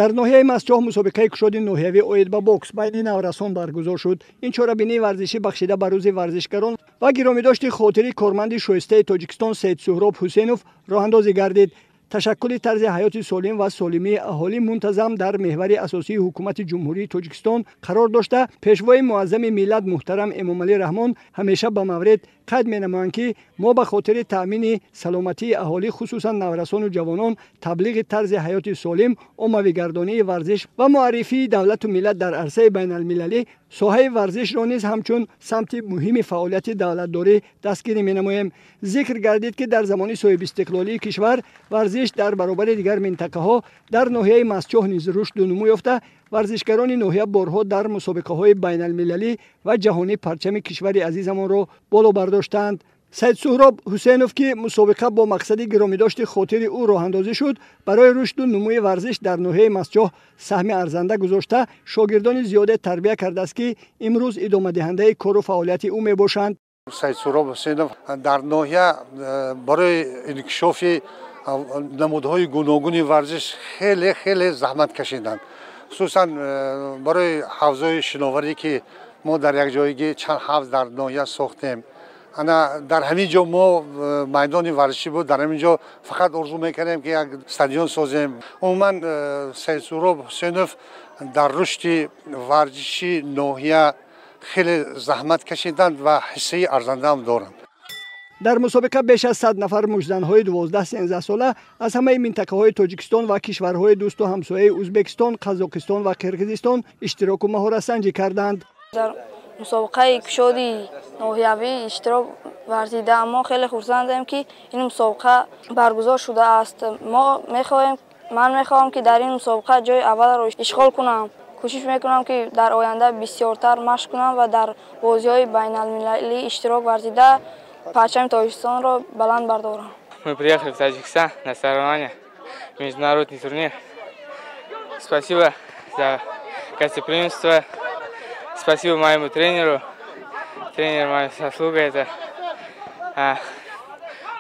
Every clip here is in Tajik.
Дар ноҳияи Мастчоҳ мусобиқаи кушоди ноҳиявӣ оид ба бокс байни наврасон баргузор шуд. Ин чорабинии варзишӣ бахшида ба рӯзи варзишгарон ва гиромидошти хотири корманди шоистаи Тоҷикистон Саид Суҳроб Ҳусейнов роҳандозӣ гардид. Ташаккули тарзи ҳаёти солим ва солимии аҳолӣ мунтазам дар меҳвари асосии ҳукумати Ҷумҳурии Тоҷикистон қарор дошта, пешвои муаззами миллат муҳтарам Эмомалӣ Раҳмон ҳамеша ба маврид қайд менамоянд, ки мо ба хотири таъмини саломатии аҳолӣ, хусусан наврасону ҷавонон, таблиғи тарзи ҳаёти солим, оммавигардонии варзиш ва муаррифии давлату миллат дар арсаи байналмилалӣ соҳаи варзишро низ ҳамчун самти муҳими фаъолияти давлатдорӣ дастгирӣ менамоем. Зикр гардид, ки дар замони соҳибистиқлолии кишвар варзиш дар баробари дигар минтақаҳо дар ноҳияи Мастчоҳ низ рушду нумӯ ёфта, варзишгарони ноҳия борҳо дар мусобиқаҳои байналмилалӣ ва ҷаҳонӣ парчами кишвари азизамонро боло бардоштаанд. Саид Суҳроб Ҳусейнов, ки мусобиқа бо мақсади гиромидошти хотири ӯ роҳандозӣ шуд, барои рушду нумӯи варзиш дар ноҳияи Мастчоҳ саҳми арзанда гузошта, шогирдони зиёде тарбия кардааст, ки имрӯз идомадиҳандаи кору фаъолияти ӯ мебошанд. Саид Суҳроб Ҳусейнов дар ноҳия барои инкишофи намудҳои гуногуни варзиш хеле хеле заҳмат кашиданд. Хусусан барои ҳавзҳои шиноварӣ, ки мо дар якҷоягӣ чанд ҳавз дар ноҳия сохтем. Ана дар ҳамин ҷо мо майдони варзишӣ буд, дар ҳамин ҷо фақат орзу мекардем, ки як стадион созем. Умуман, Саид Суҳроб Ҳусейнов дар рушди варзиши ноҳия хеле заҳмат кашиданд ва ҳиссаи арзандаам доранд. Дар мусобиқа беш аз 100 нафар муштзанҳои 12-13 сола аз ҳамаи минтақаҳои Тоҷикистон ва кишварҳои дӯсту ҳамсояи Ӯзбекистон, Қазоқистон ва Қирғизистон иштироку маҳоратсанҷӣ карданд. Дар мусобиқаи кушоди ноҳиявӣ иштирок варзида, мо хеле хурсандем, ки ин мусобиқа баргузор шудааст. Мо мехоҳем, ман мехоҳам, ки дар ин мусобиқа ҷои аввалро ишғол кунам. Кӯшиш мекунам, ки дар оянда бисёртар машқ кунам ва дар бозиҳои байналмилалӣ иштирок варзида, парчами Тоҷикистонро баланд бардорам. Мы приехали в Таджикистан на соревнования, международный турнир. Спасибо за гостеприимство. Спасибо моему тренеру. Тренер — моя заслуга это.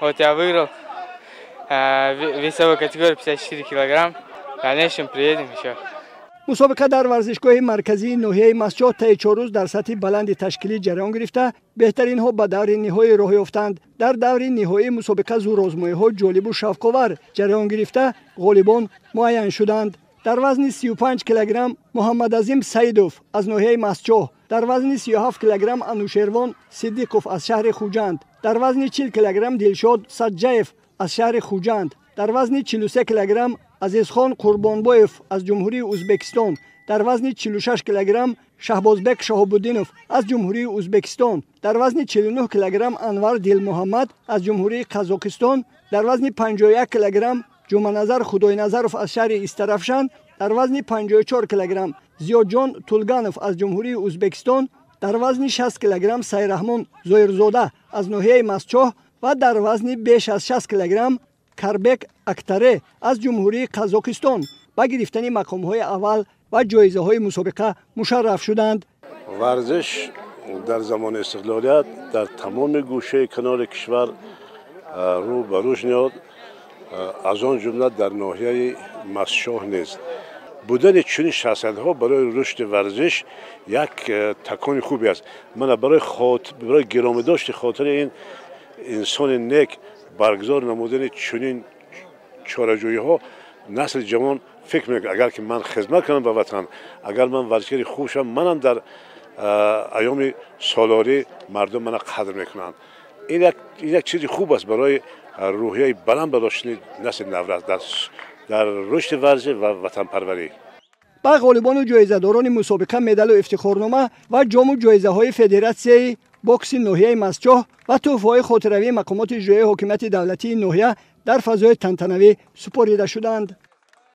Вот я выиграл весовой категории 54 килограмм. В дальнейшем приедем еще. Мусобиқа дар варзишгоҳи марказии ноҳияи Мастчоҳ таи 4 рӯз дар сатҳи баланди ташкилӣ ҷараён гирифта, беҳтаринҳо ба даври ниҳоӣ роҳ ёфтанд. Дар даври ниҳоии мусобиқа зӯрозмоиҳо ҷолибу шавқовар ҷараён гирифта, ғолибон муайян шуданд. Дар вазни 35 килограмм Муҳаммадазим Саидов аз ноҳияи Мастчоҳ, дар вазни 37 килограмм Анушервон Сиддиқов аз шаҳри Хуҷанд, дар вазни 40 килограмм Дилшод Саҷҷаев аз шаҳри Хуҷанд, дар вазни 43 килограмм Азизхон Қурбонбоев аз Ҷумҳурии Ӯзбекистон, дар вазни 46 килограмм Шаҳбозбек Шаҳобуддинов аз Ҷумҳурии Ӯзбекистон, дар вазни 49 килограмм Анвар Дилмуҳаммад аз Ҷумҳурии Қазоқистон, дар вазни 51 килограмм Ҷуманазар Худойназаров аз шаҳри Истарафшан, дар вазни 54 килограмм Зиёдҷон Тулганов аз Ҷумҳурии Ӯзбекистон, дар вазни 60 килограмм Сайраҳмон Зоирзода аз ноҳияи Мастчоҳ ва дар вазни беш аз 60 килограмм Карбек Актаре аз Ҷумҳурии Қазоқистон ба гирифтани мақомҳои аввал ва ҷоизаҳои мусобиқа мушарраф шуданд. Варзиш дар замони истиқлолият дар тамоми гӯшаи канори кишвар рӯ ба рушд ниҳод, аз он ҷумла дар ноҳияи Мастчоҳ низ. Будани чунин шахсиятҳо барои рушди варзиш як такони хубе аст. Мана барои гиромидошти хотири ин инсони нек баргузор намудани чунин чораҷӯиҳо, насли ҷавон фикр мекунад, агар ки ман хизмат кунам ба ватан, агар ман варзишгари хуб шавам, манам дар айёми солорӣ мардум мана қадр мекунанд. Ин як чизи хуб аст барои рӯҳияи баланд бардоштани насли наврас дар рушди варзиш ва ватанпарварӣ. Ба ғолибону ҷоизадорони мусобиқа медалу ифтихорнома ва ҷому ҷоизаҳои Федератсияи бокси ноҳияи Мастчоҳ ва тӯҳфаҳои хотиравии мақомоти иҷроияи ҳокимияти давлатии ноҳия дар фазои тантанавӣ супорида шуданд.